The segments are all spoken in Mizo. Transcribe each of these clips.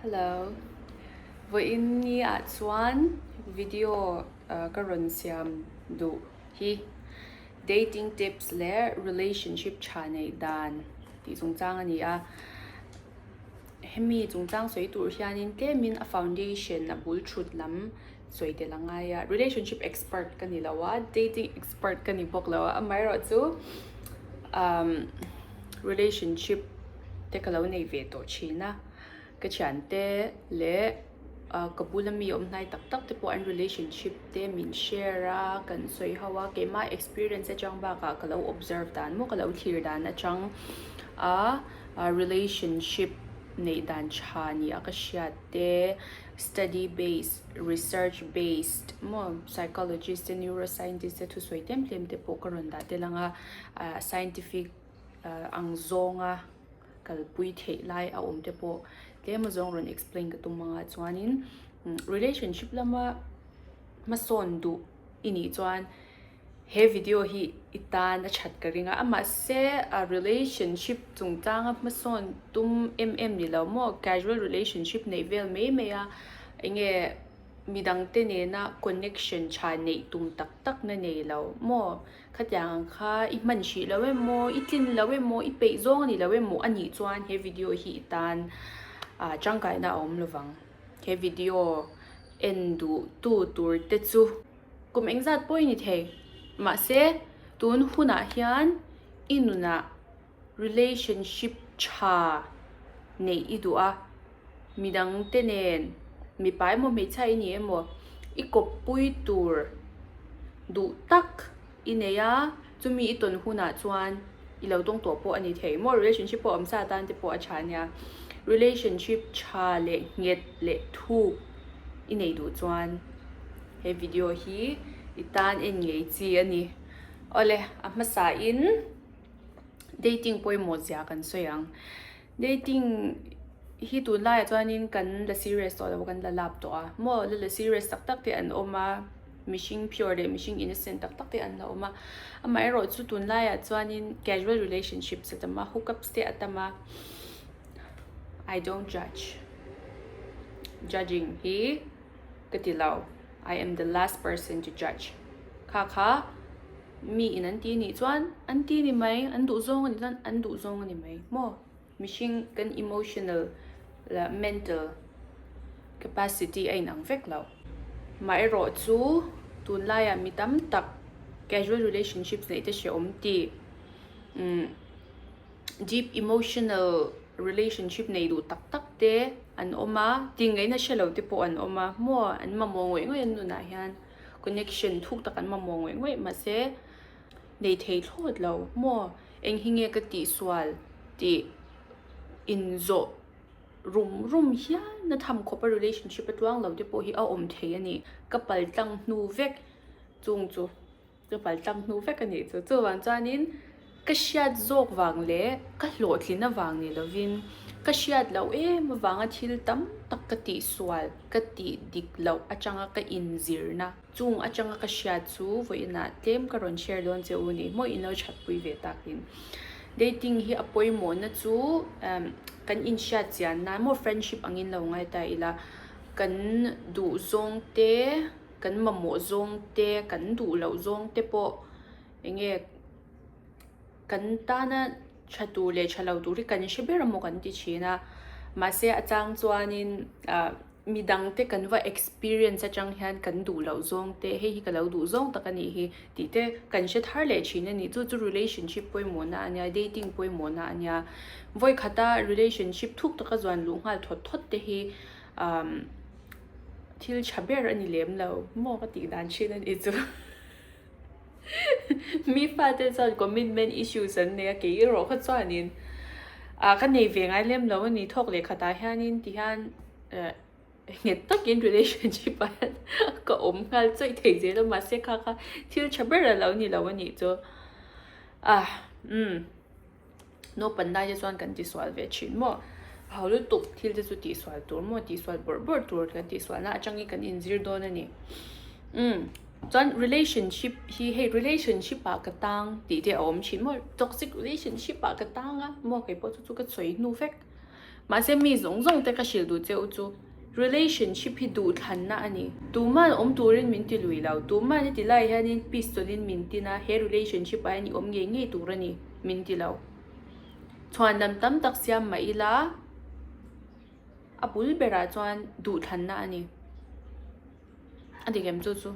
Hello. Vawiin ni ah chuan video ka rawn siam duh hi dating tips leh relationship tha neih dan tih chungchang a ni a. Hemi chungchang sawi tur hianin tlemin a foundation a bul thut lam sawi tel a ngai a. Relationship expert ka ni lo a, dating expert ka ni bawk lo a, amaherawhchu relationship te ka lo nei ve tawh thin a, ka thiante leh ka bula mi awm hnai tak tak te pawh an relationship te min share a, kan sawi ho a, keimah experience atang bakah ka lo observe dan maw ka lo thlir dan atang a relationship neih dan tha ni a ka hriat te study based research based maw psychologist te neuroscientist te thusawi tlem tlem te pawh ka rawn dah tel ang a scientific ang zawnga kalpui theih lai a awm te pawh tlem azawng rawn explain ka tum anga chuanin relationship lama hmasawn duh i nih chuan he video hi i tan a that ka ring a a mahse a relationship chungchanga hmasawn tum em em ni lo maw casual relationship neih vel mai mai a enge midangte nena connection tha neih tum tak tak na nei lo maw. Khatiang ang kha i hman hrih lo em maw, i tlin lo em maw, i peih zawng a ni lo em maw a nih chuan he video hi i tan tangkaina a awm lovang. He video en duh tu tur te chu kum engzat pawh i ni thei. Mahse tun hunah hian i nunah relationship tha neih i duh a, midangte nen mipa emaw hmeichhia i ni emaw i kawppui tur duh tak i nei a, chumi i tawn hunah chuan i lo tawng tawh pawh a ni thei maw, relationship pawh awmsa atan te pawh a tha ania, relationship tha leh nghet leh thuk i nei duh chuan he video hi i tan en ngei chi a ni. Awle a hmasa in. Dating pawimawh zia kan sawi ang. Dating hi tunlaiah chuanin kan la serious tawh lo a, kan la lap tawh a. Maw la la serious tak tak te an awm a, mihring pure leh mihring innocent tak tak te an la awm a. Amaherawhchu tunlaiah chuanin casual relationships a tam a, hookups te a tam a. I don't judge. Judging hi ka ti lo. I am the last person to judge. Kha kha. Mi in an ti nih chuan an ti ni mai, an duh zawng a nih chuan an duh zawng a ni mai maw? Mihring kan emotional leh mental capacity a inang vek lo. Mah erawh chu tunlaiah mi tam tak casual relationships neih te hrehawm tih umm deep emotional relationship nei duh tak tak te an awm a, tingaihna hre lo te pawh an awm a maw? An mamawh ngawih ngawih an nunah hian. Connection thuk tak an mamawh ngawih ngawih mahse nei thei thlawt lo maw eng hi nge ka tihsual tih inzawh rum rum hian na tham khawp a relationship a tluang lo te pawh hi a awm thei a ni ka pal tlang hnu vek chung chu ka pal tlang hnu vek a nih chu chuvang chuanin. Ka hriat zawk vang leh ka hlawhtlin avang ni lovin ka hriat loh em avanga thil tam tak ka tihsual, ka tih dik loh atanga ka inzirna chung atanga ka hriat chu vawiinah tlem ka rawn share dawn che u ni maw in lo thatpui ve takin. Dating hi a pawimawhna chu kan inhriat chian nan maw friendship angin lo ngai ta ila kan duh zawng te, kan mamawh zawng te, kan duh loh zawng te pawh eng nge kan tana tha tur leh tha lo tur hi kan hre ber emaw kan ti thin a mahse a chang chuanin ah midangte kan va experience atang hian kan duh loh zawng te hei hi ka lo duh zawng tak a nih hi tih te kan hre thar leh thin a ni chu chu relationship pawimawhna a nia dating pawimawhna a nia vawikhata relationship thuk taka zuan luh nghal thawt thawt te hi ah thil tha ber a ni lem lo maw ka tih dan thin a nih chu. Mi fate chuan commitment issues an nei a, kei erawh kha chuanin ah ka nei ve ngai lem lo a ni. Thawk leh khatah hianin ti hian eh nghet takin relationship ah hian ka awm nghal chawih thei zel a, mahse kha kha thil tha ber a lo ni lo a nih chu. Ah umm. Naupan lai te chuan kan tisual ve thin maw? A ho lutuk thil te chu tihsual tur maw? Tihsual bawrh bawrh tur kan tihsualna atangin kan inzir dawn a ni. Umm chuan relationship hi hei relationship ah ka tang tih te a awm thin maw? Toxic relationship ah ka tang a maw keipawh chu chu ka sawi hnu vek. Mahse mi zawng zawng te ka hrilh duh che u chu relationship hi duhthlanna a ni. Tuman awm turin min ti lui lo, tuman heti lai hianin pistol in min tin a, he relationship ah hian i awm ngei ngei tur a ni min ti lo. Chhuanlam tam tak siam mah ila a bul berah chuan duhthlanna a ni. A dik em chu chu.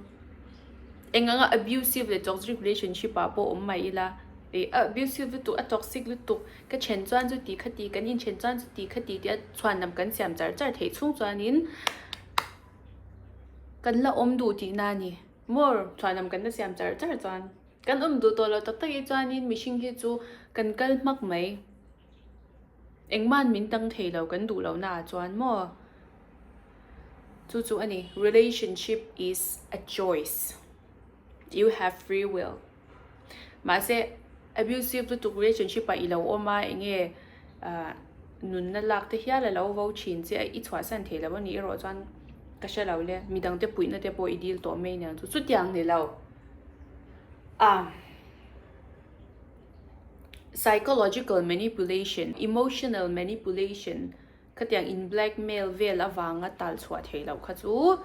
Eng anga abusive leh toxic relationship ah pawh awm mai ila ih a abusive lutuk a toxic lutuk ka then chuan chu ti kha ti kan inthen chuan chu ti kha ti tih a chhuanlam kan siam char char theih chhung chuanin kan la awm duh tihna a ni maw chhuanlam kan la siam char char chuan kan awm duh tawh lo tak tak hi chuanin mihring hi chu kan kal hmak mai. Engmahn min tang thei lo kan duh lohna ah chuan maw? Chu chu a ni, relationship is a choice, you have free will. Mahse abusive lutuk relationship ah i lo awm a enge nunna lak te hial a lo vo thin che a i chhuahsan thei lo a nih erawh chuan ka hre lo le, midang te puihna te pawh i dil tawh mai aniang chu, chutiang ni lo. Psychological manipulation, emotional manipulation khatiang in blackmail vel avanga tal chhuah theih loh kha chu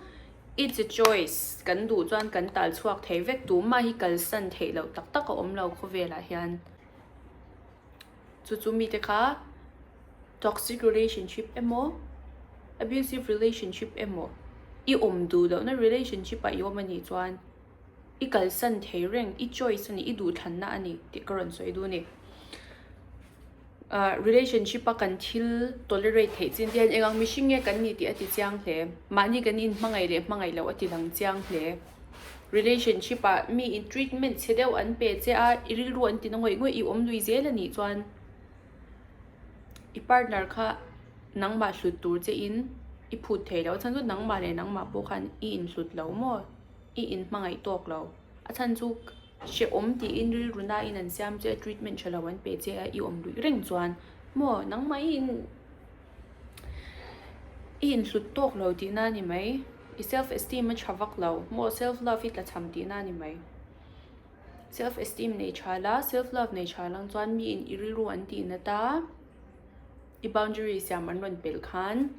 it's a choice kan duh chuan kan tal chhuak thei vek tumah hi kalsan theih loh tak tak a awm lo khawvelah hian chu chu mite kha toxic relationship emaw abusive relationship emaw i awm duh lohna relationship ah i awm anih chuan. I kalsan thei reng, i choice a ni, i duhthlanna a ni tih ka rawn sawi duh a ni. Ahh relationship a kan thil tolerate theih chin te hian eng ang mihring nge kan ni tih a ti chiang hle. Mahni kan inhmangaih leh hmangaih loh a ti lang chiang hle. Relationship ah mi in treatment chhe deuh an pe che a, i rilru an ti na ngawih ngawih, i awm lui zel a nih chuan i partner kha nangmah hlut tur che in i phut thei lo. A chhan chu nangmah leh nangmah pawh khan i inhlut lo maw? I inhmangaih tawk lo. A chhan chu hrehawm tiin rilru nain an siam che a, treatment tha lo an pe che a, i awm luih reng chuan maw nangmah i in i inhlut tawk lo tihna a ni mai. I self esteem a tha vak lo maw self love i tlachham tihna a ni mai. Self esteem nei tha la, self love nei tha lang chuan miin i rilru an tih nat a, i boundary siam an rawn pelh khan.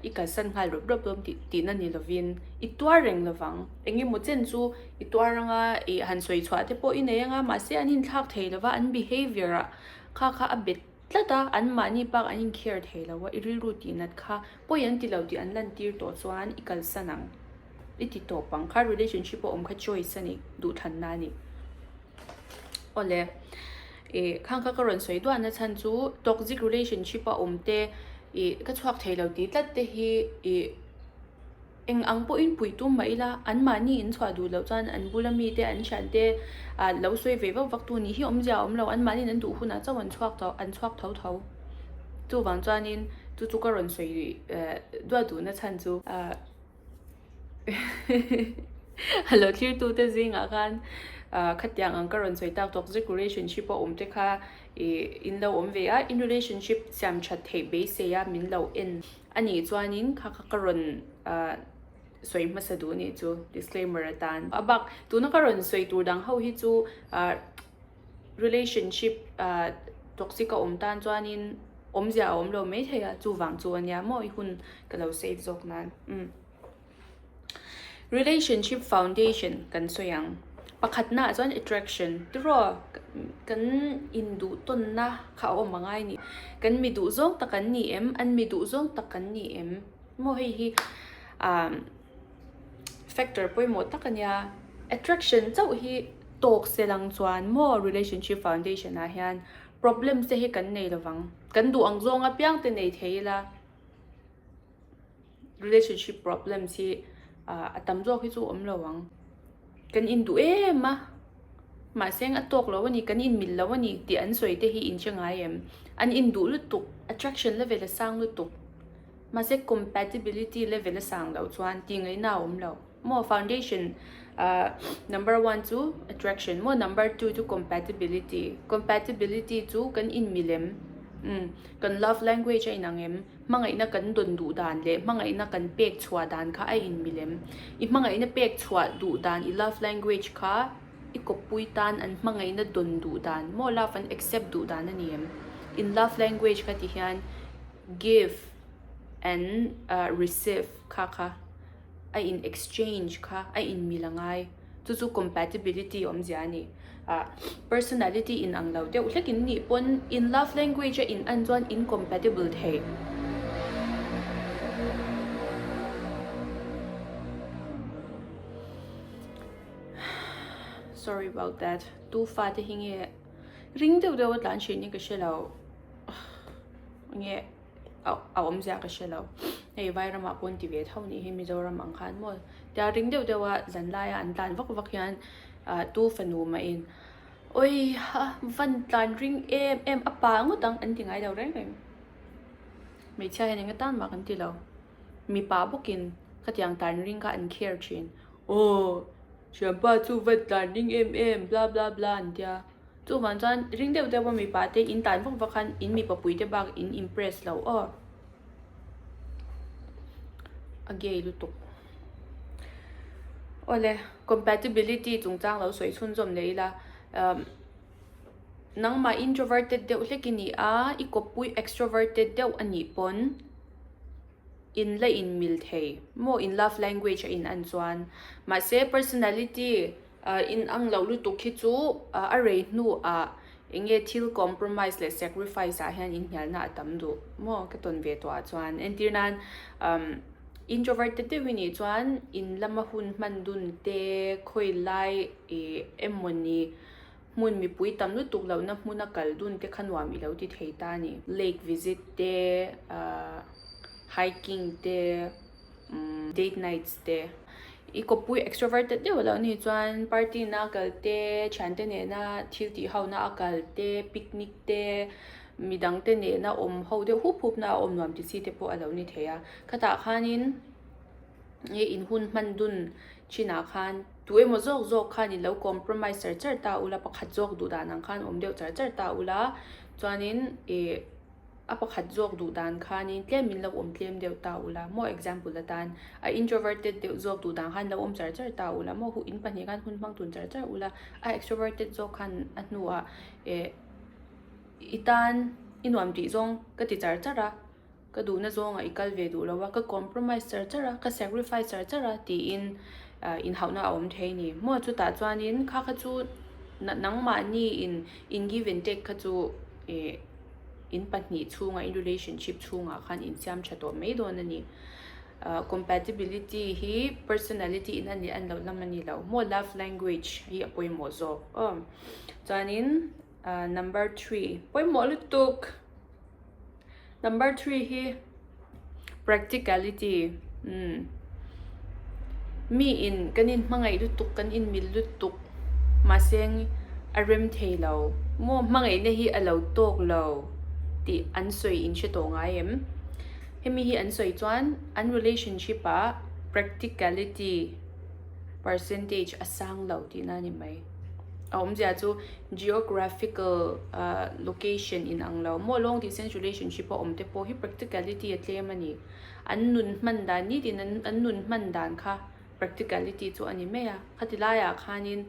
I kalsan nghal rawp rawp dawn tih tihna ni lovin i tuar reng lovang. Eng emaw chen chu i tuar anga ih han sawi chhuah te pawh i nei anga mahse an inthlak thei lova an behaviour ah kha kha a bet tlat a anmahni bak an in care thei lo a i rilru tih nat kha pawi an ti lo tih an lantir tawh chuan i kalsan ang i ti tawp ang kha relationship a awm kha choice a ni duhthlanna a ni. Awle, ih khang kha ka rawn sawi duah na chhan chu toxic relationship a awm te ih ka chhuak thei lo tih tlat te hi ih eng ang pawhin puih tum mah ila anmahni in chhuah duh loh chuan an bula mite an thian te ah lo sawi ve vak vak tu nih hi awmzia a awm lo anmahniin an duh hunah chauh an chhuak tawh an chhuak tho tho chuvang chuanin chu chu ka rawn sawi eh duah duh na chhan chu ah. A lo thlirtute zingah khan khatiang ang ka rawn sawi tak toxic relationship a awm te kha ih in lo awm ve a, in relationship siam that theih beisei a min lo en a nih chuanin kha kha ka rawn sawi hmasa duh a nih chu disclaimer atan. A bak tuna ka rawn sawi tur dang ho hi chu ah relationship ah toxic a awm tan chuanin awmzia a awm lo maithei a chuvang chu a nia maw i hun ka lo save zawk nan umm relationship foundation kan sawi ang pakhatna ah chuan attraction tiraw kan induh tawnna kha a awm a ngai a ni kan mi duh zawng tak an ni em an mi duh zawng tak an ni em maw hei hi ah factor pawimawh tak a nia attraction chauh hi tawk se lang chuan maw relationship foundation ah hian problems te hi kan nei lovang kan duh ang zawng apiang te nei thei ila. Relationship problems hi a tam zawk hi chu awm lo ang. Kan induh em a, mahse a tawk lo a ni, kan inmil lo a ni tih an sawi te hi in hre ngai em? An induh lutuk, attraction level a sang lutuk, mahse compatibility level a sang loh chuan tih ngaihna a awm lo. Maw foundation number one chu attraction maw number two chu compatibility compatibility chu kan inmil em umm kan love language a inang em hmangaihna kan dawn duh dan leh hmangaihna kan pek chhuah dan kha a inmil em i hmangaihna pek chhuah duh dan i love language kha i kawppui tan an hmangaihna dawn duh dan maw love an accept duh dan a ni em. In love language kha ti hian give and receive kha kha a in exchange kha a in mil a ngai. Chu chu compatibility awmzia a ni. Ah personality in ang lo deuh hlek in nih pawn in love language a in an chuan in compatible thei. Sorry about that. Tu fate hi nge ring deuh deuh a tlan thin hi ka hre lo. Nge a awmzia ka hre lo. Hei Vairamah pawn ti ve tho nih hi Mizoram ang khan maw. Tia ring deuh deuh a zan laia an tlan vak vak hian tu fanu mahin Awi ha van tlan ring em em a pa ngawt ang an ti ngai lo reng reng. Hmeichhia hian eng atan mah kan ti lo. Mipa bawkin khatiang tlan ring kha an care thin. Aw thianpa chu va tlan ring em em bla bla bla an tia. Chuvang chuan ring deuh deuh a mipa te in tlan vak vak khan in mipa pui te bak in impress lo aw. A gay lutuk. Awle compatibility chungchang lo sawi chhunzawm leh ila umm nangmah introverted deuh hlek i ni a i kawppui extroverted deuh a nih pawn in la in mil thei maw in love language a in an chuan mahse personality ah in ang loh lutuk hi chu ah a rei hnuah eng nge thil compromise leh sacrifice ah hian inhnialna a tam duh maw ka tawn ve tawh ah chuan entir nan umm introverted deuh i nih chuan in lama hun hman dun te khawi lai ih emawni Hmun mipui tam lutuk lohna hmuna kal dun te kha nuam i lo ti thei ta a ni. Lake visit te, ahh hiking te, umm date nights te. I kawppui extroverted deuh alo nih chuan party na a kal te, thiante nena thil tih ho na a kal te, picnic te, midang te nena awm ho deuh hup hup na a awm nuam ti chi te pawh alo ni thei a. Khatah khanin nge in hun hman dun chinah khan Tu emaw zawk zawk khan in lo compromise char char ta ula, pakhat zawk duh dan ang khan awm deuh char char ta ula, chuanin ih a pakhat zawk duh dan khanin tlem in lo awm tlem deuh ta ula maw example atan a introverted deuh zawk duh dan khan lo awm char char ta ula maw in pahnih khan hun hmang tun char char ula, a extroverted zawk khan a hnuah ih i tan i nuam tih zawng ka ti char char a. Ka duhna zawngah i kal ve duh lo a, ka compromise char char a, ka sacrifice char char a tiin inhauhna a awm thei a ni. Maw chutah chuanin kha kha chu nangmahni in in give and take kha chu ih in pahnih chhungah in relationship chhungah khan in siam tha tawh mai dawn a ni. Compatibility hi personality in a nih an loh lam a ni lo. Maw love language hi a pawimawh zawk aw. Chuanin number 3 pawimawh lutuk. Number 3 hi practicality umm mi in kan in hmangaih lutuk kan in mil lutuk mahse a rem thei lo maw hmangaihna hi a lo tawk lo tih an sawi in hre tawh ngai em hemi hi an sawi chuan an relationship ah practicality percentage a sang lo tihna a ni mai. A awmzia chu geographical location in ang lo maw long distance relationship a awm te pawh hi practicality a tlem a ni. An nun hman dan nitin an nun hman dan kha practicality chu a ni mai a. Khati laiah khanin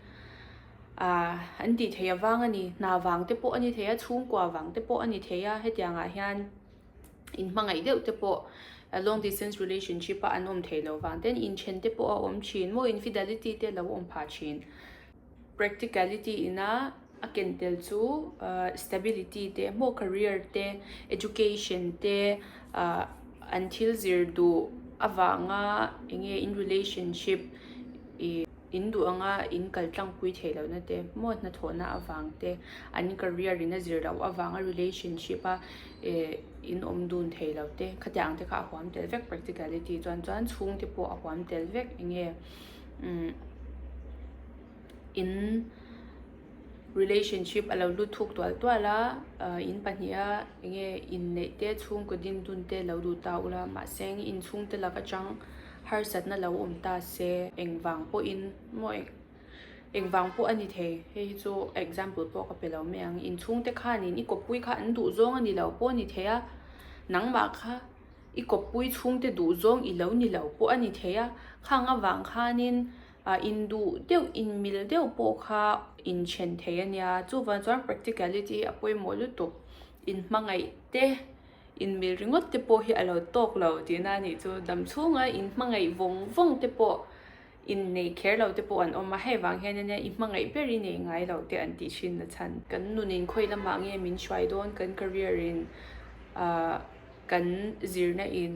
ah an tih theih avang a ni. Hna vang te pawh a ni thei a, chhungkua vang te pawh a ni thei a, hetiangah hian inhmangaih deuh te pawh long distance relationship a an awm thei lo vang ten inthen te pawh a awm thin maw infidelity te lo awm phah thin. Practicality ina a ken tel chu stability te maw career te education te ah an thil zir duh avanga eng nge in relationship ih In duh anga in kal tlangpui theih lohna te, maw hnathawhna avang te, an career in a zir loh avanga relationship a eh in awm dun thei lo te, khatiang ang te kha a huam tel vek practicality chuan chuan chhungte pawh a huam tel vek eng nge umm in relationship a lo lut thuk tual tual a ah in pahniha eng nge inneih te chhungkaw din dun te lo duh ta ula mahse inchhungte lak atang Harsatna lo awm ta se engvang pawhin maw engvang pawh a ni thei hei hi chu example pawh ka pe lo mai ang inchhungte khanin i kawppui kha an duh zawng a ni lo pawh a ni thei a nangmah kha i kawppui chhungte duh zawng i lo ni lo pawh a ni thei a khang avang khanin ah induh deuh inmil deuh pawh kha inthen thei a nia chuvang chuan practicality a pawimawh lutuk. Inhmangaih te, inmil ringawt te pawh hi a lo tawk lo tihna a nih chu. Dam chhunga inhmangaih vawng vawng te pawh innei kher lo te pawh an awm a, hei vang hian ania i hmangaih ber i nei ngai lo te an tih thin na chhan. Kan nun in khawi lamah nge min hruai dawn, kan career in ahh kan zirna in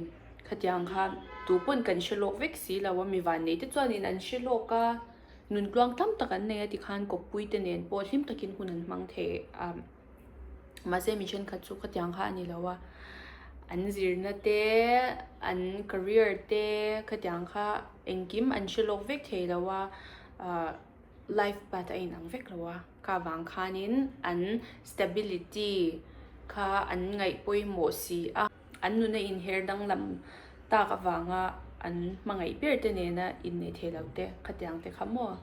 khatiang kha tu pawn kan hre lawk vek si lo a, mi vannei te chuanin an hre lawk a, nun tluang tam tak an nei a tikhan kawppui te nen pawh hlim takin hun an hmang thei a. Mahse mi thenkhat chu khatiang kha a ni lo a, an zirna te, an career te khatiang kha engkim an hre lawk vek thei lo a, ahh life path a inang vek lo a, kha vang khanin an stability kha an ngaih pawimawh si a, an nuna inher danglam tak avanga an hmangaih ber te nena innei thei lo te khatiang te kha maw.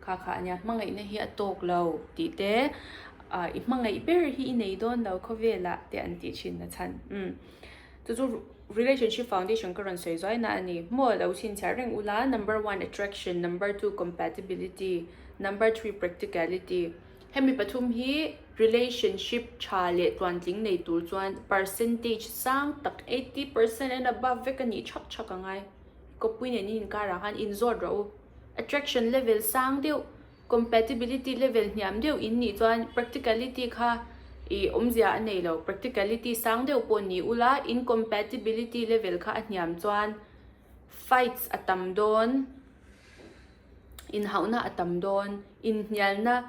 Kha kha ania hmangaihna hi a tawk lo tih te ah i hmangaih ber hi i nei dawn lo khawvelah te an tih thin na chhan umm chu chu relationship foundation ka rawn sawi zuai na a ni maw lo chhinchhiah reng ula number one attraction number two compatibility number three practicality hemi pathum hi relationship tha leh tluantling nei tur chuan percentage sang tak 80% and above vek a nih thak thak angai kawppui nen in inkarah khan inzawt rawh u. Attraction level sang deuh, compatibility level hniam deuh in nih chuan practicality kha ih awmzia a nei lo. Practicality sang deuh pawh ni ula, in compatibility level kha a hniam chuan fights a tam dawn, inhauhna a tam dawn, inhnialna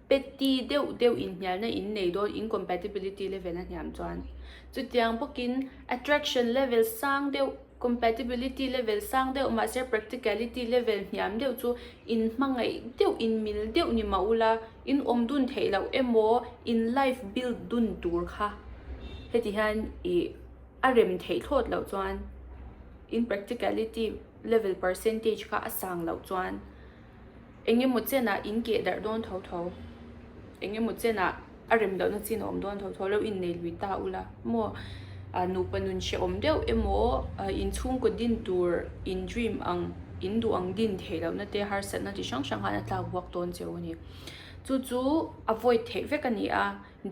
petty deuh deuh inhnialna in nei dawn incompatibility level a hniam chuan. Chutiang bawkin attraction level sang deuh, compatibility level sang deuh mahse practicality level hniam deuh chu in hmangaih deuh, in mil deuh ni mah ula, in awm dun theih loh emaw in life build dun tur kha heti hian ih a rem theih thlawt loh chuan in practicality level percentage kha a sang loh chuan. Eng emaw chenah in keh darh dawn tho tho, eng emaw chenah a rem lohna chin a awm dawn tho tho lo innei lui ta ula maw nupa nun hrehawm deuh emaw inchhungkaw din tur in dream ang in duh ang din theih lohna te harsatna chi hrang hrang khan a tlak buak dawn cheu a ni. Chu chu avoid theih vek a ni a,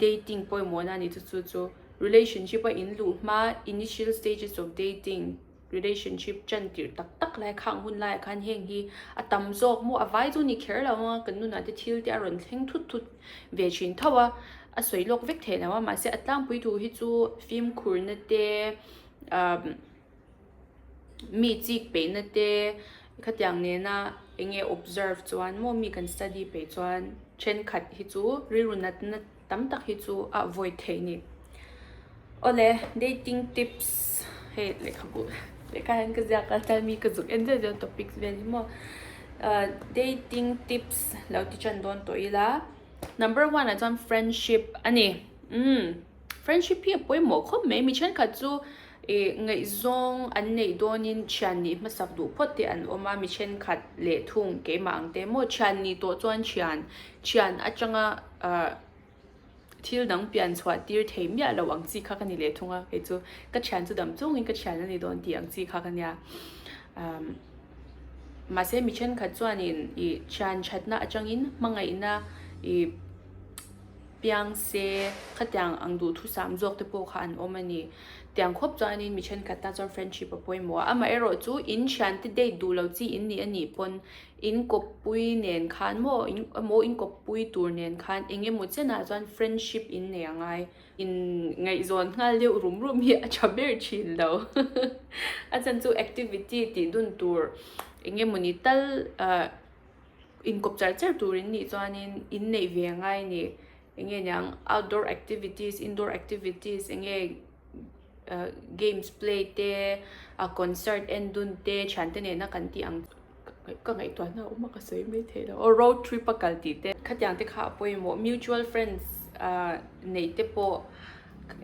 dating pawimawhna a ni chu chu chu relationship a in luh hma initial stages of dating. Relationship chan tirh tak tak lai khang hun laiah khan heng hi a tam zawk maw a vai chu ni kher lo ang a kan nunah te thil te a rawn thleng thut thut ve thin tho a a sawi lawk vek theih lo a mahse a tlangpui thu hi chu fimkhurna te ah mi chik peihna te khatiang nena eng nge observe chuan maw mi kan study peih chuan thenkhat hi chu rilru natna Tam tak hi chu a avoid theih ni. Awle, dating tips hei lehkhabu lehkha hian ka ziak a tlai mi ka zuk en zeuh zeuh topics vel hi maw. Ahh dating tips lo ti tan dawn tawh ila number one ah chuan friendship a ni. Umm friendship hi a pawimawh khawp mai mi thenkhat chu ih ngaihzawng an neih dawnin thian nih hmasak duh phawt te an awm a mi thenkhat leh thung keimah ang te maw thian nih tawh chuan thian thian atanga ahh thil dang pian chhuah tir thei miah lo ang chi kha ka ni leh thung a kei chu ka thian chu dam chungin ka thian a ni dawn tih ang chi kha ka nia umm mahse mi thenkhat chuanin ih thian thatna atangin hmangaihna ih piang se khatiang ang duhthusam zawk te pawh kha an awm a ni tiang khawp chuanin mi thenkhat tan chuan friendship a pawimawh a amaherawh chu in thiante date duh lo chi in nih a nih pawn In kawppui nen khan maw in emaw in kawppui tur nen khan eng emaw chenah chuan friendship in nei a ngai. In ngaihzawn nghal deuh rum rum hi a tha ber thin lo. A chan chu activity tih dun tur eng emaw ni tal ah inkawp char char tur in nih chuanin in neih ve a ngai a ni. Eng nge niang outdoor activities, indoor activities eng nge games play te, concert en dun te thiante nena kan tih ang. Ka ngaihtuahna a awm a ka sawi mai thei lo aw road trip a kal tih te khatiang te kha a pawimawh mutual friends ah neih te pawh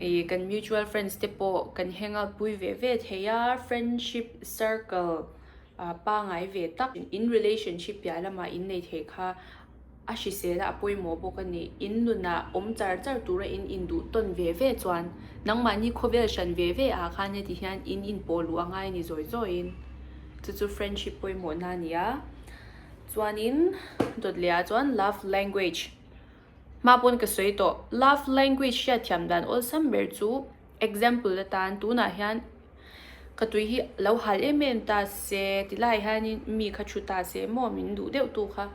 ih kan mutual friends te pawh kan hang out pui ve ve thei a friendship circle ah pangai ve tak in relationship piah lamah in nei thei kha a hrisel a a pawimawh bawk a ni. In nunah awm char char tura in induh tawn ve ve chuan nangmahni khawvel hran ve ve ah khan heti hian in inpawh luh a ngai a ni zawi zawiin. Chu chu friendship pawimawhna a ni a. Chuanin dawt leh ah chuan love language. Hma pawn ka sawi tawh, love language hriatthiam dan awlsam ber chu example atan tunah hian ka tui hi lo hal em em ta se ti lai hianin mi kha thu ta se maw min duh deuh tu kha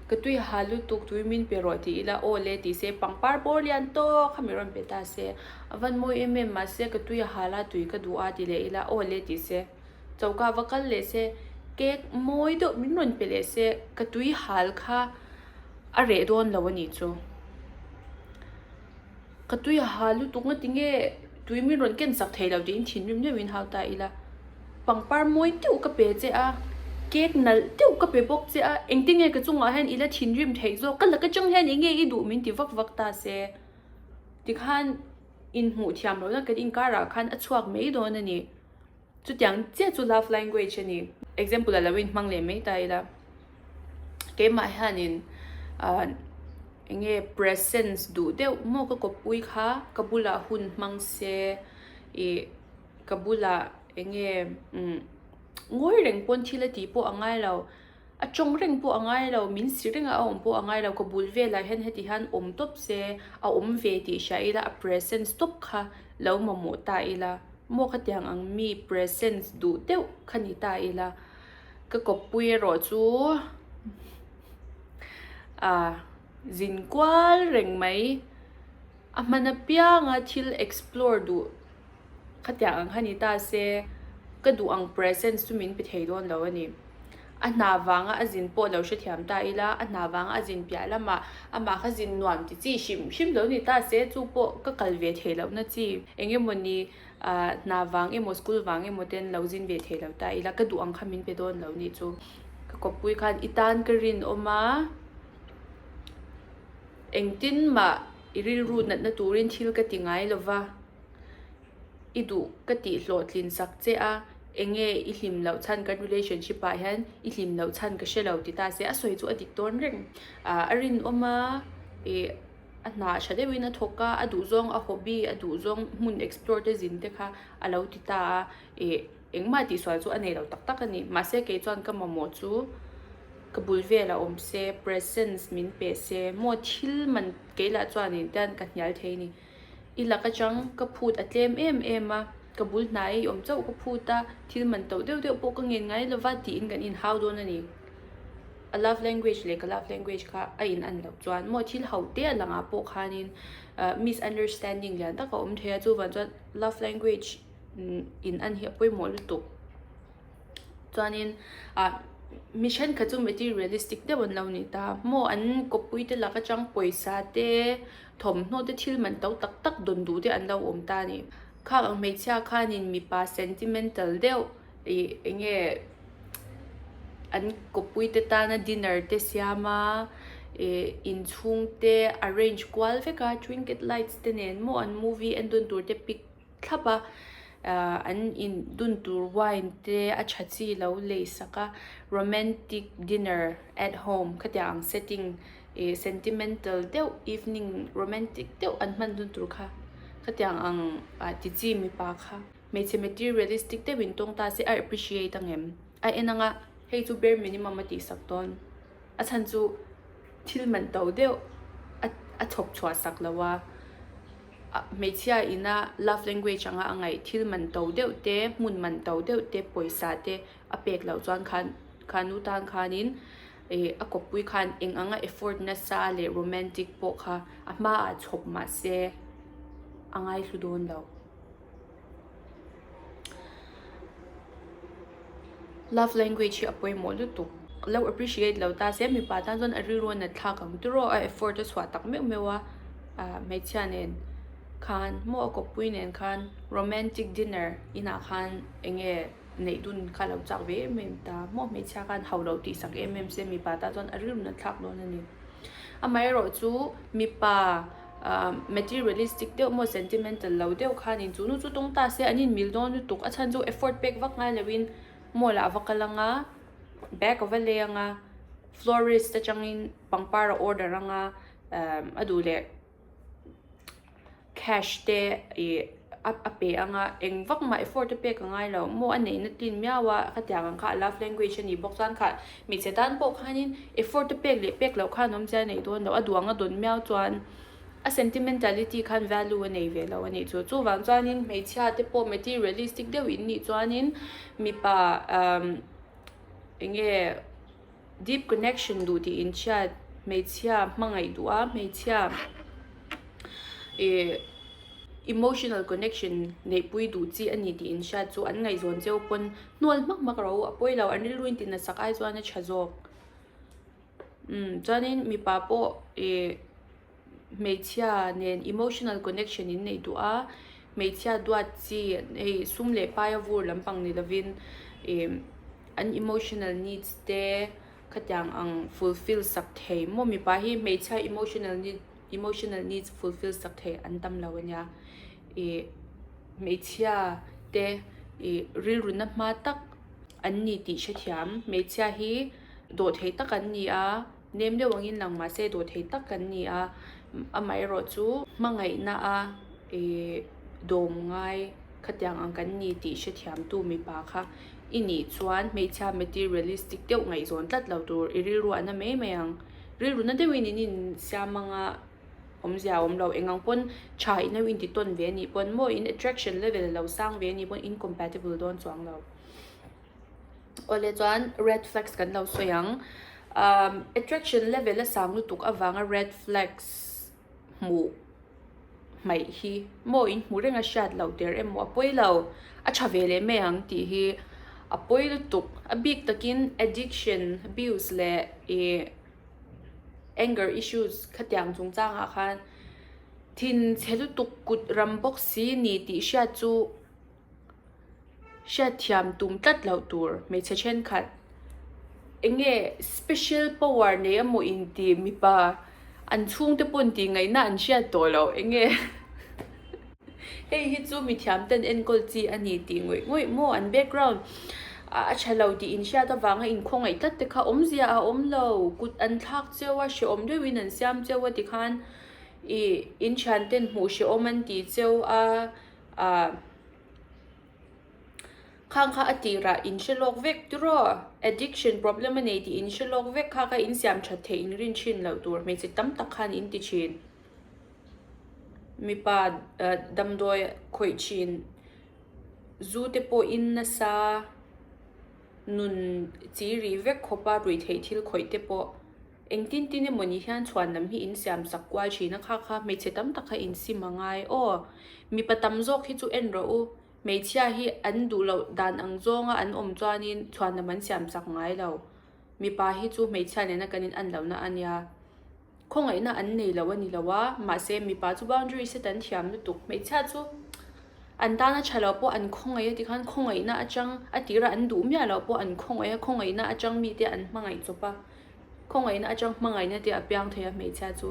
ka tui hal lutuk tui min pe rawh ti ila aw le ti se pangpar bawr lian tawk kha mi rawn pe ta se a van mawi em em mahse ka tui a hal a tui ka duh a ti leh ila aw le ti se choka va kal leh se cake mawi deuh min rawn pe leh se ka tui hal kha a reh dawn lo a nih chu. Ka tui a ha lutuk nga tinge tui min rawn ken sak thei lo tiin thinrim deuhin hau ta ila. Pangpar mawi deuh ka pe che a, cake nalh deuh ka pe bawk che a, engtinge ka chungah hian ila thinrim theih zawk, ka laka chang hian enge i duh min ti vak vak ta se. Tikhan inhmuh thiam lohna kan inkarah khan a chhuak mai dawn a ni. Chutiang chiah chu love language a ni. Example a lo inhmang leh mai ta ila. Keimah hianin ah eng nge presence duh deuh maw ka kawppui kha ka bulah hun hmang se ih ka bulah eng nge umm ngawi reng pawn thil a tih pawh a ngai lo. A tawng reng pawh a ngai lo, min si reng a a awm pawh a ngai lo, ka bul velah hian heti hian awm tawp se, a awm ve tih hria ila a presence tawp kha lo mamawh ta ila, maw khatiang ang mi presence duh deuh kha ni ta ila, ka kawppui erawh chu ah zin kual reng mai, a hman apianga thil explore duh Khatiang ang kha ni ta se, ka duh ang presence chu min pe thei dawn lo a ni. A hna vanga a zin pawh lo hrethiam ta ila, a hna vanga a zin piah lamah amah kha zin nuam ti chi hrim hrim lo ni ta se, chu pawh ka kal ve thei lohna chi. Eng emawni hna vang emaw school vang emaw ten lo zin ve thei lo ta ila, ka duh ang kha min pe dawn lo nih chu. Ka kawppui khan i tan ka rinawm a, engtin mah i rilru natna turin thil ka ti ngai lo va. I duh ka tih hlawhtlin sak che a, enge i hlim loh chhan kan relationship ah hian i hlim loh chhan ka hre lo ti ta se a sawi chu a dik dawn reng. Ah a rinawm a, ih a hna tha deuhin a thawk a, a duh zawng a hobby a duh zawng hmun explore te zin te kha a lo ti ta a, ih engmah tihsual chu a nei lo tak tak a ni. Mahse kei chuan ka mamawh chu ka bul velah awm se, presence min pe se, maw thil man keilah chuanin tian ka hnial thei a ni. I lak atang ka phut a tlem em em a, ka bul hnai i awm chauh ka phut a, thil man to deuh deuh pawh ka ngen ngai lova tiin kan inhau dawn a ni. A love language leh ka love language kha a in an loh chuan maw thil ho te a langah pawh khanin misunderstanding lian tak a awm thei a, chuvang chuan love language in an hi a pawimawh lutuk. Chuanin ah mi thenkhat chu materialistic deuh an lo ni ta maw an kawppui te lak atang pawisa te thawmhnaw te thil man to tak tak dawn duh te an lo awm ta a ni. Khang ang hmeichhia khanin mipa sentimental deuh ih eng nge an kawppui te tana dinner te siam a ih inchhung te arrange kual vek a trinket lights te nen maw an movie en dawn tur te pic thlap a ahh an in dun tur wine te a tha chi lo lei sak a romantic dinner at home khatiang ang setting ih sentimental deuh evening romantic deuh an hman dun tur kha khatiang ang ah ti chi mipa kha hmeichhe materialistic deuh in tawng ta se a appreciate ang em a en anga hei chu bare minimum a tih sak dawn a chhan chu thil man to deuh a a chhawp chhuah sak lo a. Hmeichhia ina love language anga a ngaih thil man to deuh te, hmun man to deuh te, pawisa te a pek loh chuan khan kha nu tan khanin ih a kawppui khan eng anga effort nasa leh romantic pawh kha a hmaah chhawp mah se a ngaihlu dawn lo. Love language hi a pawimawh lutuk. Lo appreciate lo ta se mipa tan chuan a rilru a nat thlak ang tiraw a effort a chhuah tak meuh meuh a ah hmeichhia nen khan maw a kawppui nen khan romantic dinner inah khan eng nge neih dun kha lo chak ve em em ta maw hmeichhia khan ho lo tih sak em em se mipa tan chuan a rilru nat thlak dawn a ni. Amaherawh chu mipa ah materialistic deuh maw sentimental lo deuh khanin chu nu chu tawng ta se an inmil dawn lutuk a chhan chu effort pek vak ngai loin mall ah va kal anga bag a va lei anga florist atangin pangpar a order anga ah a duh leh cash te ih. a pe ang a, eng vak mah effort a pek a ngai lo maw a neihna tlin miau a, khatiang ang kha a love language a nih bawk chuan kha hmeichhe tan pawh khanin effort a pek leh pek loh khan awmzia a neih dawn lo, a duh ang a dawn miau chuan a sentimentality khan value a nei ve lo a nih chu. Chuvang chuanin hmeichhia te pawh materialistic deuh in nih chuanin mipa umm eng nge deep connection duh tih inchhiat hmeichhia hmangaih duh a hmeichhia ih emotional connection neihpui duh chi a ni tih inhriat chu an ngaihzawn cheu pawn hnual hmak hmak ro a pawi lo an rilru in tihna sak ai chuan a tha zawk umm chuanin mipa pawh ih hmeichhia nen emotional connection in neih duh a hmeichhia duat chi hei sum leh pai a vur lampang ni lovin ih an emotional needs te khatiang ang fulfill sak thei maw mipa hi hmeichhia emotional need emotional needs fulfill sak thei an tam lo ania ih hmeichhia te ih rilru na hma tak an ni tih hrethiam hmeichhia hi dawhthei tak an ni a. Nem deuh angin lang mah se dawhthei tak kan ni a, amaherawh chu hmangaihna a ih dawm ngai khatiang ang kan ni tih hrethiamtu mipa kha i nih chuan hmeichhia materialistic deuh ngaihzawn tlat lo tur i rilru a na mai mai ang. Rilru na deuhin in insiam anga awmzia a awm lo. Eng ang pawn tha in lo inti tawn ve a nih pawn maw in attraction level a lo sang ve a nih pawn incompatible dawn chuang lo. Awle chuan red flags kan lo sawi ang umm attraction level a sang lutuk avanga red flags hmuh hmaih hi maw in hmuh reng a hriat loh der emaw a pawi lo a tha ve leh mai ang tih hi a pawi lutuk a bik takin addiction abuse leh ih anger issues khatiang chungchangah khan thinchhe lutuk kut ram bawk si ni tih hriat chu. Hriatthiam tum tlat loh tur hmeichhe thenkhat eng nge special power nei emaw inti mipa an chhungte pawn tih ngaihna an hriat tawh loh eng nge hei hi chu mithiam ten enkawl chi a ni tih ngawih ngawih maw an background a tha lo tih inhriat avanga inkhawngaih tlat te kha awmzia a awm lo kut an thlak cheu a hrehawm deuhin an siam cheu a tikhan ih inthian ten hmuh hrehawm an tih cheu a. Ahh khang kha a tirah in hre lawk vek tiraw addiction problem a nei tih in hre lawk vek kha kha in siam that theih in rin thin loh tur hmeichhe tam tak khan in ti thin mipa ah damdawi khawih thin zu te pawh in nasa nun chi rih vek khawp a ruihtheih thil khawih te pawh. Engtin tin emaw ni hian chhuan lam hi in siam sak kual thin a, kha kha hmeichhe tam tak kha in sim a ngai aw. Mipa tam zawk hi chu en rawh u, hmeichhia hi an duh loh dan ang zawnga an awm chuanin chhuan lam an siam sak ngai lo. Mipa hi chu hmeichhia nena kan in an lohna a nia. Khawngaihna an nei lo a ni lo a, mahse mipa chu boundary set an thiam lutuk. Hmeichhia chu an tana tha lo pawh an khawngaih a tikhan khawngaihna atang a tirah an duh miah loh pawh an khawngaih a, khawngaihna atang mite an hmangaih chawp a. Khawngaihna atang hmangaihna te a piang thei a hmeichhia chu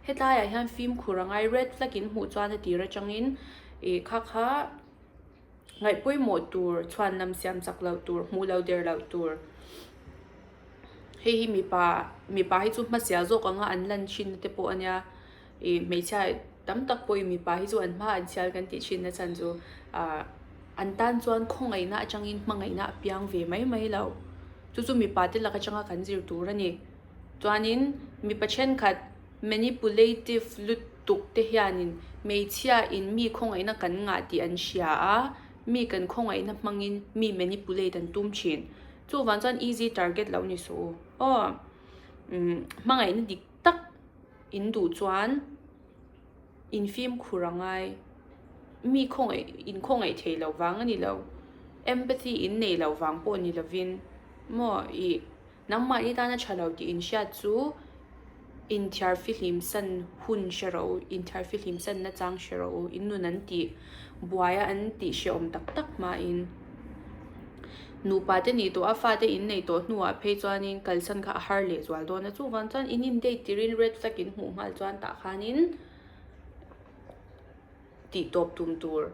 hetlaiah hian fimkhur a ngai red flag in hmuh chuan a tir atangin ih kha kha ngaih pawimawh tur chhuan lam siam chak loh tur hmuh loh der loh tur hei hi mipa mipa hi chu hmasial zawk anga an lan thin na te pawh a nia ih hmeichhia tam tak pawhin mipa hi chu an hma an sial kan tih thin na chhan chu ah an tan chuan khawngaihna atangin hmangaihna a piang ve mai mai lo. Chu chu mipa te lak atanga kan zir tur a ni. Chuanin mipa thenkhat manipulative lutuk te hianin hmeichhia in mi khawngaihna kan ngah tih an hria a, mi kan khawngaihna hmangin mi manipulate an tum thin. Chuvang chuan easy target lo ni suh u. Aw, umm hmangaihna dik tak in duh chuan in fimkhur a ngai. Mi khawngaih in khawngaih thei loh vang a ni lo. Empathy in nei loh vang pawh ni lovin maw ih nangmahni tana tha lo tih in hriat chu inthiar fihlim san hun hre rawh u, inthiar fihlim san na chang hre rawh u, in nun an tih buai a an tih hrehawm tak tak hmain nupa te nih tawh a fate in nei tawh hnuah phei chuanin kalsan kha a har leh zual dawn a chuvang chuan in in date tirin red flag in hmuh nghal chuan tah khanin tih tawp tum tur.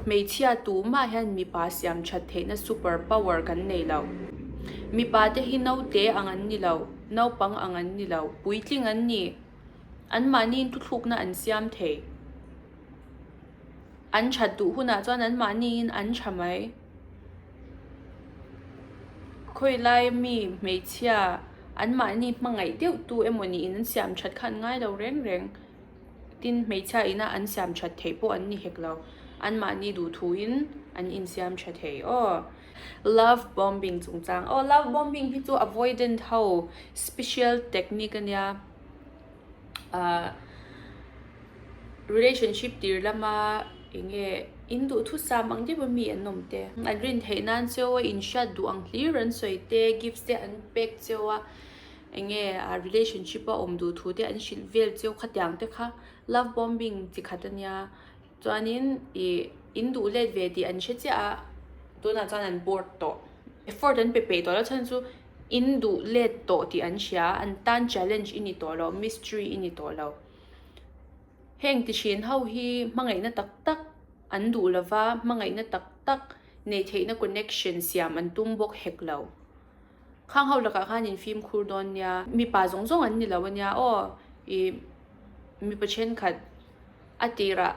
Hmeichhia tumah hian mipa siam that theihna super power kan nei lo. Mipa te hi naute ang an ni lo, naupang ang an ni lo, puitling an ni. Anmahniin thuthlukna an siam thei. An that duh hunah chuan anmahniin an tha mai. Khawilai mi hmeichhia anmahni hmangaih deuh tu emaw niin an siam that kha an ngai lo reng reng. Tin, hmeichhia ina an siam that theih pawh an ni hek lo. Anmahni duh thuin an insiam tha thei aw. Love bombing chungchang aw love bombing hi chu avoidant ho special technique a nia. Ahh relationship tir lama eng nge in duhthusam ang deuh a mi an awm te. An rin theih nan cheu a inhriat duh ang hlir an sawi te gifts te an pek cheu a eng nge a relationship a awm duh thu te an hrilh vel cheu khatiang te kha love bombing chi khat a nia. Chuanin ih in duh let ve tih an hre chiah a, tunah chuan an bored tawh. Effort an pe peih tawh lo chhan chu in duh let tawh tih an hria, an tan challenge i ni tawh lo, mystery i ni tawh lo. Heng ti thin ho hi hmangaihna tak tak an duh lo va, hmangaihna tak tak neih theihna connection siam an tum bawk hek lo. Khang ho lakah khan in fimkhur dawn nia, mipa zawng zawng an ni lo ania aw, ih mipa thenkhat a tirah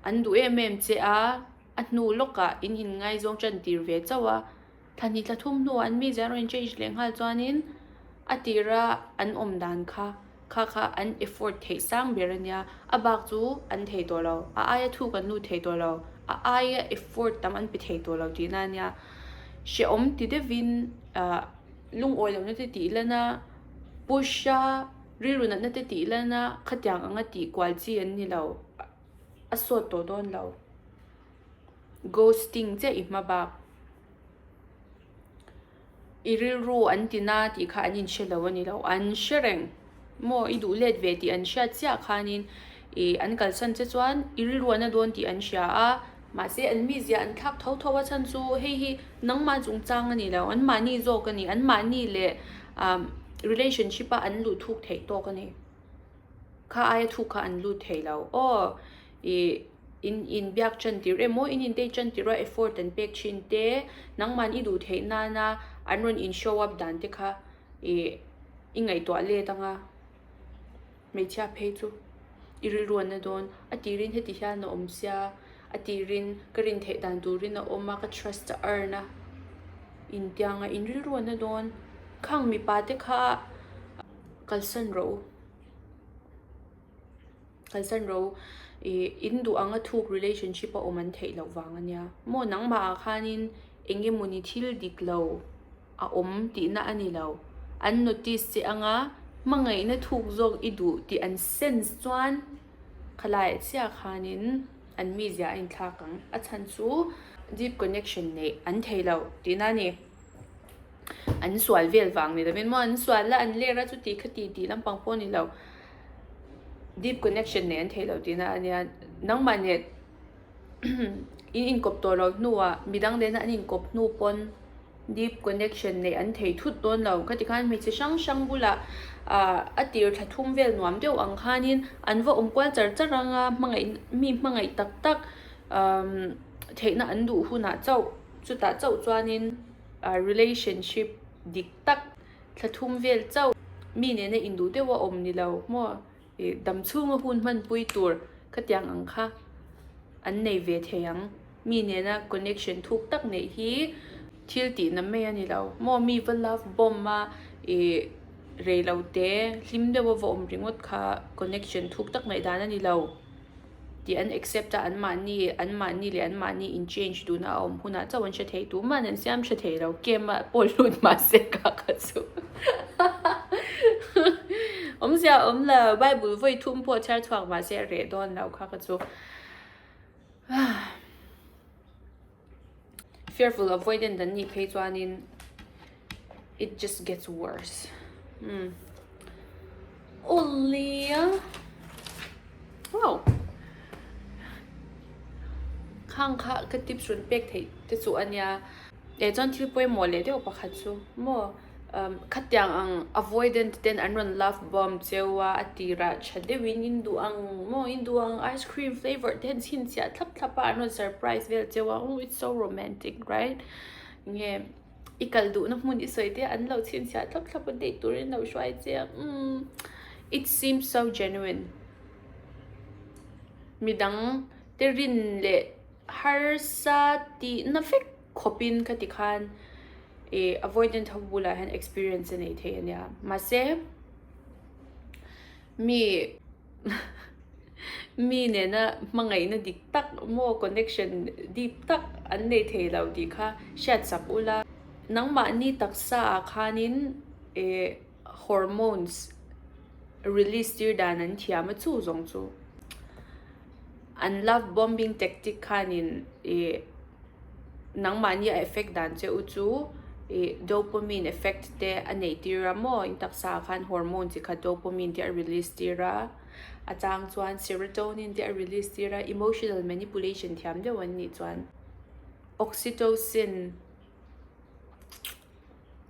an duh em em che a, a hnu lawkah in inngaizawng tan tir ve chauh a, thla hnih thla thum hnuah an mizia an rawn change leh nghal chuanin a tira an awm dan kha kha kha an effort theih sang ber ania, a bak chu an thei tawh lo, a aia thuk an lut thei tawh lo, a aia effort tam an pe thei tawh lo tihna ania, hrehawm ti deuhin ah lungawi lohna te tih lan a, push a rilru natna te tih lan a khatiang anga tih kual chi an ni lo, a sawt tawh dawn lo, ghosting chiah i hma bak. I rilru an ti na tih kha an inhre lo a ni lo, an hre reng maw i duh let ve tih an hriat chiah khanin ih an kalsan che chuan i rilru an la dawn tih an hria a, mahse an mizia an thlak tho tho a chhan chu hei hi nangmah chungchang a ni lo, anmahni zawk a ni, anmahni leh ah relationship a an luh thuk theih tawk a ni. Kha aia thuk kha an lut thei lo aw ih in in biak tan tir emaw in in date tan tir a effort an pek thin te nangman i duh theih nana an rawn in show up dan te kha ih i ngaihtuah let anga hmeichhia phei chu i rilru an la dawn a tirin heti hian a awm sia a tirin ka rin theih dan turin a awm a ka trust a earn a intiang a in rilru an la dawn khang mipa te kha. Kalsan rawh u. Kalsan rawh u. Ih in duh anga thuk relationship a awm an theih loh vang a nia. Maw nangmah ah khanin eng emawni thil dik lo a awm tihna a ni lo. An notice che anga hmangaihna thuk zawk i duh tih an sense chuan khalaiah chiah khanin an mizia a inthlak ang. A chhan chu deep connection neih an thei lo tihna a ni. An sual vel vang ni lovin maw an sual a an ler a chuti khati tih lampang pawh a ni lo deep connection nei an thei lo tihna a nia nangmah nen in inkawp tawh loh hnuah midang nena an inkawp hnu pawn deep connection neih an thei thut dawn lo khati khan hmeichhe hrang hrang bulah ah a tir thla thum vel nuam deuh ang khanin an va awm kual char char ang a hmangaih mi hmangaih tak tak umm theihna an duh hunah chauh chutah chauh chuanin. Relationship dik tak thla thum vel chauh mi nena induh deuh a awm ni lo maw ih dam chhunga hun hmanpui tur khatiang ang kha an nei ve thei ang mi nena connection thuk tak neih hi thil tih na mai a ni lo maw mi va love bomb a ih rei lo te hlim deuh a va awm ringawt kha connection thuk tak ngaih dan a ni lo. Tih an accept a, anmahni anmahni leh anmahni in change duhna a awm hunah chauh an hre thei tumah an siam hre thei lo camp ah pawh lut mahse ka kha chu awmzia a awm lo bible vawi thum pawh chhiar chhuak mahse a reh dawn lo kha kha chu fearful avoidant an nih phei chuanin it just gets worse umm awlea wow khang kha ka tips rawn pek theih te chu a nia eh chuan thil pawimawh leh deuh pakhat chu maw umm khatiang ang avoidant ten an rawn love bomb cheu a a tirah tha deuhin in duh ang maw in duh ang ice cream flavour te an chhinchhiah thlap thlap a an rawn surprise vel cheu a oh it's so romantic right nge i kal duhna hmun i sawi te an lo chhinchhiah thlap thlap a date turin an lo hruai che a umm it seems so genuine. Midang te rin leh harsa tihna vek khawpin kha ti khan ih avoidant ho bulah hian experience a nei thei a nia. Mahse mi mi nena hmangaihna dik tak maw connection deep tak an nei thei lo tih kha hriat sak ula. Nangmahni taksa ah khanin ih hormones release tir dan an thiam a chu zawng chu an love bombing tactic khanin ih nangmahni a effect dan che u chu ih dopamine effect te a neih tir a maw in taksa ah khan hormone chi khat dopamine te a release tir a a chang chuan serotonin te a release tir a emotional manipulation thiam deuh an nih chuan oxytocin.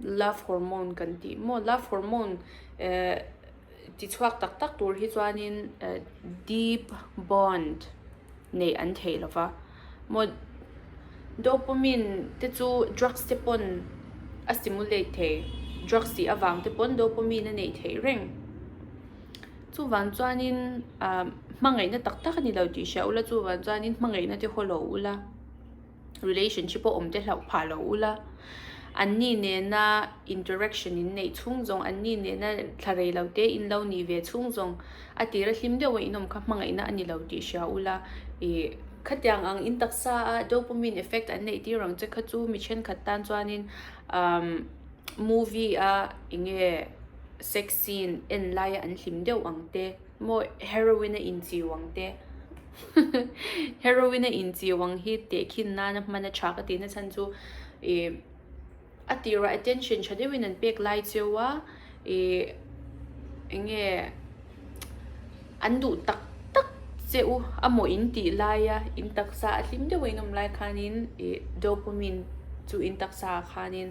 Love hormone kan tih maw love hormone eh ti chhuak tak tak tur hi chuanin eh deep bond neih an theih lo va maw dopamine te chu drugs te pawn a stimulate thei drugs tih avang te pawn dopamine a neih theih reng chuvang chuanin ah hmangaihna tak tak a ni lo tih hria ula chuvang chuanin hmangaihna te haw lo ula. Relationship a awm te hlauh phah lo ula, an ni nena interaction in neih chhung zawng, an ni nena thla rei lo te in lo nih ve chhung zawng a tira hlim deuh a in awm kha hmangaihna a ni lo tih hria ula ih khatiang ang in taksa a dopamine effect an neih tir ang che kha chu mi thenkhat tan chuanin umm movie a eng nge sex scene en laia an hlim deuh ang te. Maw heroin a inchiu ang te heroin a inchiu ang hi tehkhin nana hman a tha ka tih na chhan chu ih a tirah attention tha deuhin an pek lai cheu a ih eng nge an duh tak tak che u a maw in tih laia in taksa a hlim deuh a in awm lai khanin ih dopamine chu in taksa ah khanin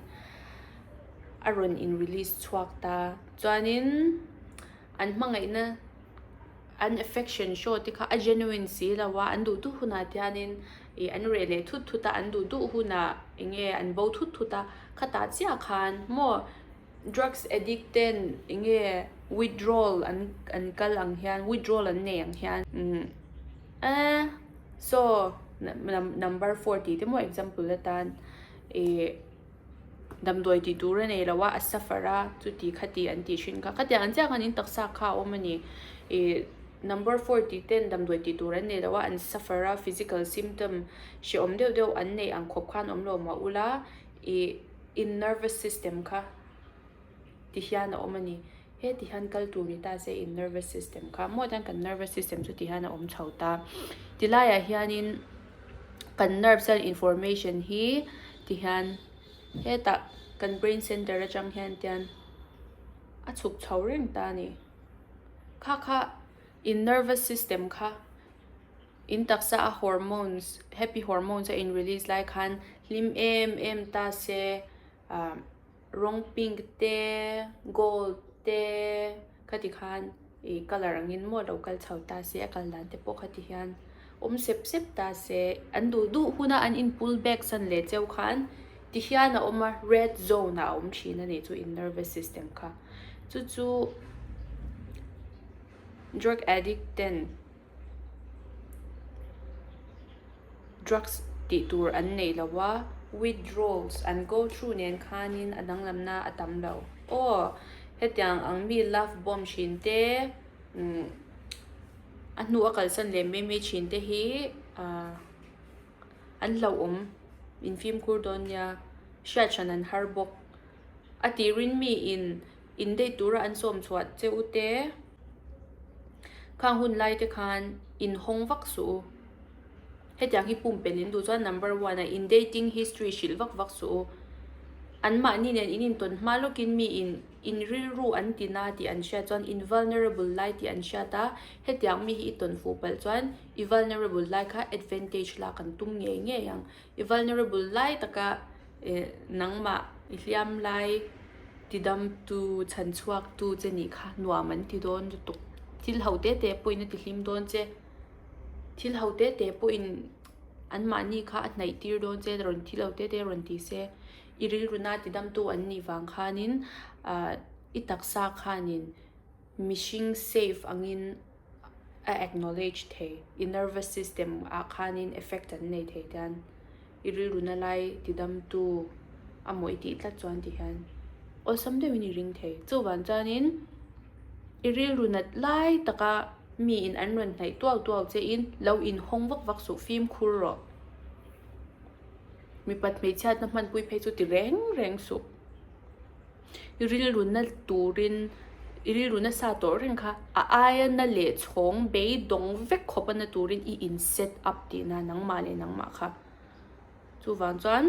a rawn in release chhuak ta chuanin. An hmangaihna an affection show te kha a genuine si lo a, an duh duh hunah tianin ih an reh leh thut thut a, an duh duh hunah eng nge an bo thut thut a, khatah chiah khan maw drugs addict ten eng nge withdrawal an an kal ang hian withdrawal an nei ang hian umm eh saw number four tih te maw example atan ih. Damdawi tih tur a nei lo a, a suffer a, chuti khati an tih hrin kha. Khatiang ang chiah khan in taksa kha a awm a ni. Ih number four tih ten damdawi tih tur an nei lo a, an suffer a, physical symptom hrehawm deuh deuh an neih ang khawp khan awm lo mah ula, ih in nervous system kha ti hian a awm a ni. Heti hian kal tur ni ta se in nervous system kha maw chuan kan nervous system chu ti hian a awm chho ta. Tilaiah hianin kan nerve cell information hi ti hian hetah kan brain center atang hian tian a chhuk chho reng ta a ni. Kha kha in nervous system kha in taksa a hormones happy hormones a in release lai khan hlim em em ta se ah. Rawng pink te, gold te khati khan ih colour angin maw lo kal chho ta se a kal dan te pawh khati hian awm sep sep ta se an duh duh huna an in pull back san leh cheu khan ti hian a awm a red zone ah a awm thin a nih chu in nervous system kha chu chu drug addict ten. Drugs tih tur an neih lo a, withdrawals an go through nen khanin a danglamna a tam lo. Aw, hetiang ang mi love bomb thin te, umm a hnu a kalsan leh mai mai thin te hi ah an hlauhawm in fimkhur dawn nia, hriat hran an har bawk. A tirin mi in in date tura an sawm chhuah che u te. Khang hun lai te khan in hawng vak suh u. Hetiang hi pumpelh in duh chuan number one a in dating history hrilh vak vak suh u. An mahni nen in intawn hma lawkin mi in in rilru an ti na tih an hriat chuan in vulnerable lai tih an hriat a, hetiang mi hi i tawn fuh palh chuan i vulnerable lai kha advantage lak an tum ngei ngei ang. I vulnerable lai taka eh nangmah i hliam lai tidamtu chhanchhuaktu che nih kha nuam an ti dawn lutuk. Thil ho te te pawhin a ti hlim dawn che. Thil ho te te pawhin anmahni kha a hnaih tir dawn che rawn thil ho te te rawn ti se. I rilru na tidamtu an nih vang khanin ah i taksa khanin mihring safe angin. a acknowledge thei, i nervous system ah khanin effect an nei thei tian i rilru na lai tidamtu a maw i tih tlat chuan ti hian awlsam deuhin i ring thei. Chuvang chuanin i rilru nat lai taka miin an rawn hnaih tuau tuau che in lo inhawng vak vak suh fimkhur rawh. Mipat hmeichhiatna hmanpui phei chu ti reng reng suh. I rilru na turin i rilru nasa tawh reng kha a aia na leh chhawng beidawng vek khawp a na turin i in set up tihna nangmah leh nangmah kha. Chuvang chuan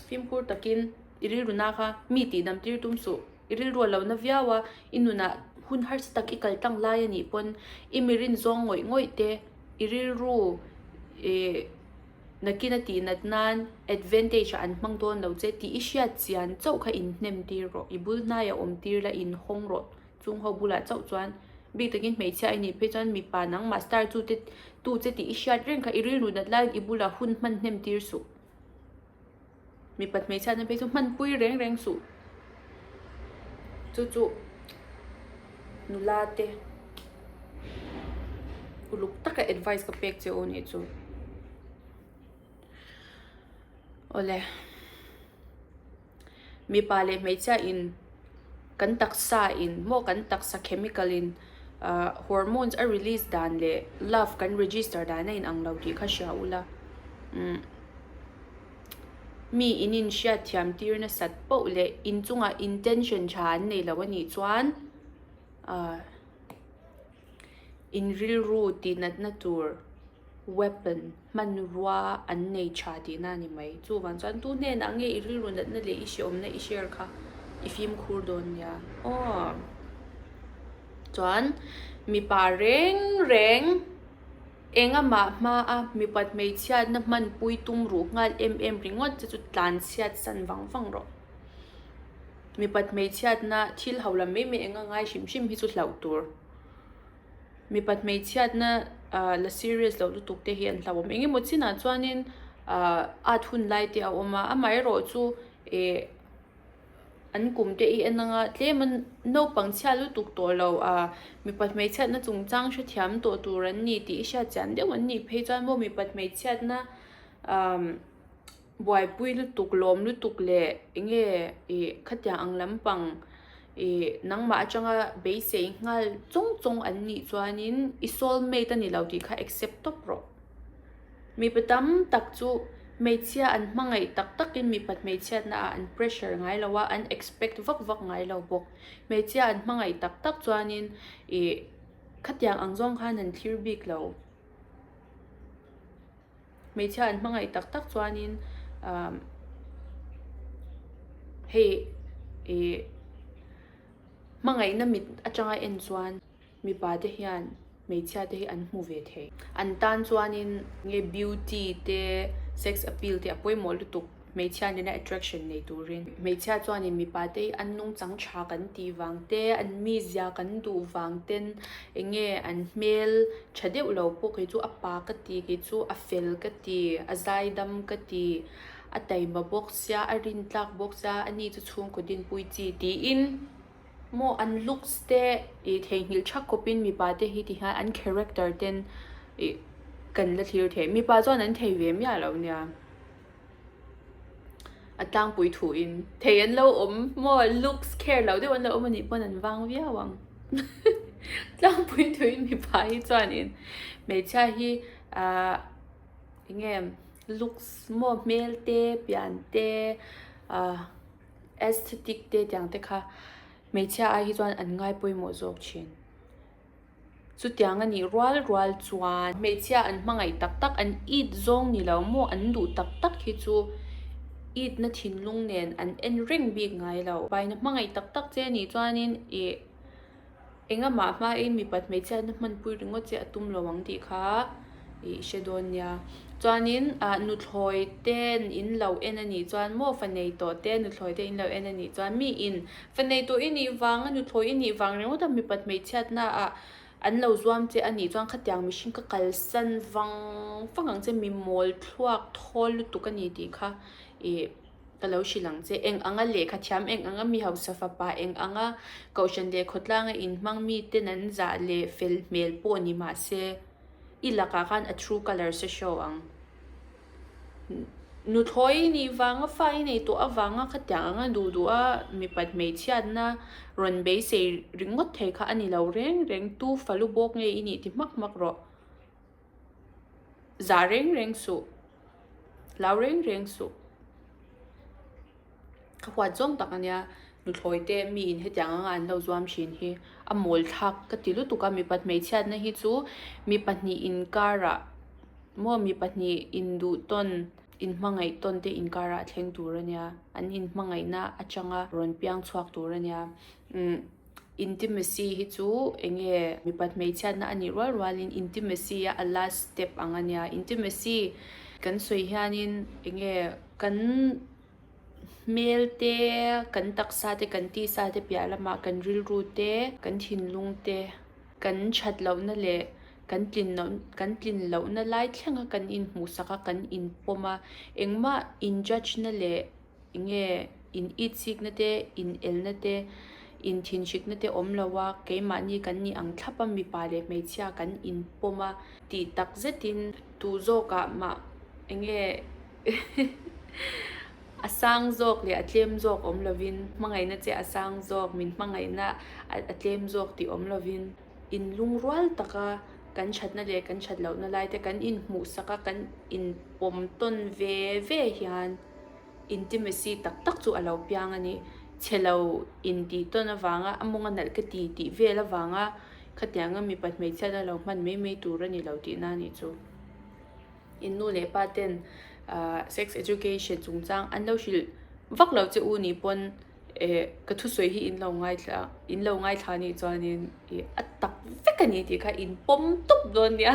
fimkhur takin i rilru na kha mi tihdam tir tum suh. I rilru a lo na viau a, i nunah hun harsa tak i kal tlang lai a nih pawn i mi rinzawng ngawih ngawih te i rilru ih Nakin a tih nat nan advantage ah an hmang dawn lo che tih i hriat chian chauh kha in hnem tir rawh. I bul hnaiah awm tir la in hawng rawh. Chung ho bulah chauh chuan bik takin hmeichhia i nih phei chuan mipa nangmah star chu te tu che tih i hriat reng kha i rilru nat laiin i bulah hun hman hnem tir suh. Mipat hmeichhiatna phei chu hmanpui reng reng suh. Chu chu nula te uluk taka advice ka pek che u nih chu. Awle mipa leh hmeichhia in kan taksa in maw kan taksa chemical in ah hormones a release dan leh love kan register dan a inang lo tih kha hria ula umm. Mi in inhriat thiam tir nasat poh leh inchungah intention tha an nei lo a nih chuan ahh in rilru tih natna tur weapon hmanrua an nei tha tihna a ni mai. Chuvang chuan tu hnenah nge i rilru natna leh i hreawmna i share kha i fimkhur dawn nia aw. Chuan mipa reng reng. Engamah hmaa mipat hmeichhiatna hmanpui tum ruh nghal em em ringawt che chu tlanchhiat san vang vang rawh. Mipat hmeichhiatna thil ho lam mai mai enga ngai hrim hrim hi chu hlauh tur. Mipat hmeichhiatna la serious loh lutuk te hi an hlauhawm. Engemaw chinah chuanin at hun lai te a awm a, amaherawhchu ih An kum te i en anga tlem a naupang chhia lutuk tawh lo a mipa hmeichhiatna chungchang hrethiam tawh tur an ni tih i hriatchian deuh an nih phei chuan maw mipa hmeichhiatna umm buaipui lutuk lawm lutuk leh eng nge ih khatiang ang lampang ih nangmah atanga beisei nghal chawng chawng an nih chuanin i soul mate a ni lo tih kha accept tawp rawh. Mipa tam tak chu hmeichhia an hmangaih tak takin mipa hmeichhiatna ah an pressure ngai lo a, an expect vak vak ngai lo bawk. Hmeichhia an hmangaih tak tak chuanin ih khatiang ang zawng khan an thlir bik lo. Hmeichhia an hmangaih tak tak chuanin ah hei ih hmangaihna mit atanga en chuan. Mipa te hian hmeichhia te hi an hmu ve thei. An tan chuanin nge beauty te sex appeal te a pawimawh lutuk hmeichhia nena attraction nei turin. Hmeichhia chuanin mipa te hi an nungchang tha kan tih vang te, an mizia kan duh vang ten eng nge an hmel tha deuh lo pawh kei chu a pa ka ti, kei chu a fel ka ti, a zaidam ka ti, a taima bawk sia, a rintlak bawk sia, ani chu chhungkaw dinpui chi tiin. Maw an looks te ih theihnghilh thak khawpin mipa te hi ti hian an character ten ih kan la thlir thei mipa chuan an thei ve miah lo nia a tlangpui thu in thei an lo awm maw looks care loh deuh an lo awm anih pawn an vang viau ang tlangpui thu in mipa hi chuanin hmeichhia hi ahh eng nge looks maw hmel te pian te ahh. Aesthetic te tiang te kha hmeichhia ai hi chuan an ngai pawimawh zawk thin. Chutiang a nih rual rual chuan hmeichhia an hmangaih tak tak an it zawng ni lo maw an duh tak tak hi chu itna thinlung nen an en reng bik ngai lo. Paina hmangaih tak tak che anih chuanin ih Engamah hmain mipat hmeichhiatna hmanpui ringawt che a tum lo ang tih kha i hre dawn nia. Chuanin ah nuthlawi ten in lo en a nih chuan maw fa nei tawh te nuthlawi te in lo en a nih chuan mi in fa nei tawh i nih vanga nuthlawi i nih vang ringawt a mipat hmeichhiatna ah an lo zuam che a nih chuan khatiang mihring ka kalsan vang vang ang che mi mawl thluak thawl lutuk a ni tih kha ih. Ka lo hrilh ang che, eng anga lehkha thiam, eng anga mi hausa fapa, eng anga kohhran leh khawtlanga inhmang miten an zah leh fel hmel pawh ni mah se, i lakah khan a true colours a show ang. Nuthlawi nih vanga fa i nei tawh avanga khatiang anga duh duh a mipat hmeichhiatna rawn beisei ringawt thei kha a ni lo reng reng, tu falu bawk nge i nih ti hmak hmak rawh. Zah reng reng suh, hlau reng reng suh. Ka huat zawng tak ania, nuthlawi te miin hetiang anga an lo zuam thin hi a mawl thlak ka ti lutuk a, mipat hmeichhiatna hi chu mi pahnih inkarah maw mi pahnih induh tawn inhmangaih tawn te inkarah a thleng tur ania, an inhmangaihna atanga rawn piang chhuak tur ania umm. Intimacy hi chu eng nge mipat hmeichhiatna a nih rual rualin intimacy a a last step ang a nia. Intimacy kan sawi hianin eng nge kan hmel te, kan taksa te, kan tisa te piah lamah kan rilru te, kan thinlung te, kan that lohna leh kan tlin loh kan tlin lohna lai thlenga kan inhmuhsak a, kan inpawm a, engmah in judge na leh Eng nge in itsikna te, in elna te, in thinhrikna te awm lo a, keimahni kan nih ang thlap a mipa leh hmeichhia kan inpawm a tih tak zetin tu zawkah mah eng nge a sang zawk leh a tlem zawk awm lovin hmangaihna che a sang zawk, min hmangaihna a tlem zawk tih awm lovin inlungrual taka kan thatna leh kan that lohna lai te kan inhmuhsak a, kan inpawm tawn ve ve hian. Intimacy tak tak chu a lo piang a ni. Chhe lo intih tawn avanga a mawng a nalh ka ti tih vel avanga khatianga mipa hmeichhiat a lo hman mai mai tur a ni lo tihna a nih chu. In nu leh pa ten sex education chungchang an lo hrilh vak lo che u nih pawn eh ka thusawi hi in lo ngaithla in lo ngaithla nih chuanin ih a tak vek a ni tih kha in pawm tawp dawn nia.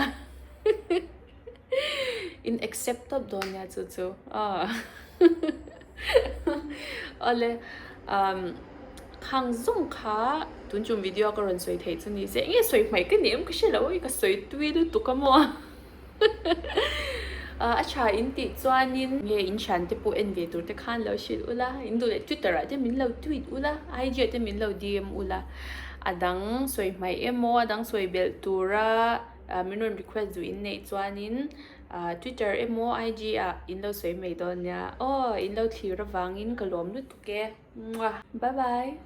In accept tawp dawn nia chu chu aw awle um khang zawng kha tun chung video ka rawn sawi theih chu ni se enge sawi hmaih ka ni em ka hre lo ka sawi tui lutuk a maw a tha in tih chuanin nge in thian te pawh en ve tur te khan lo hrilh ula in duh leh twitter ah te min lo tweet ula IG ah te min lo DM ula a dang sawi hmaih emaw a dang sawi belh tura. Min rawn request duh in neih chuanin Twitter emaw IG ah in lo sawi mai dawn nia. Aw, in lo thlir avangin ka lawm lutuk e. Bye bye.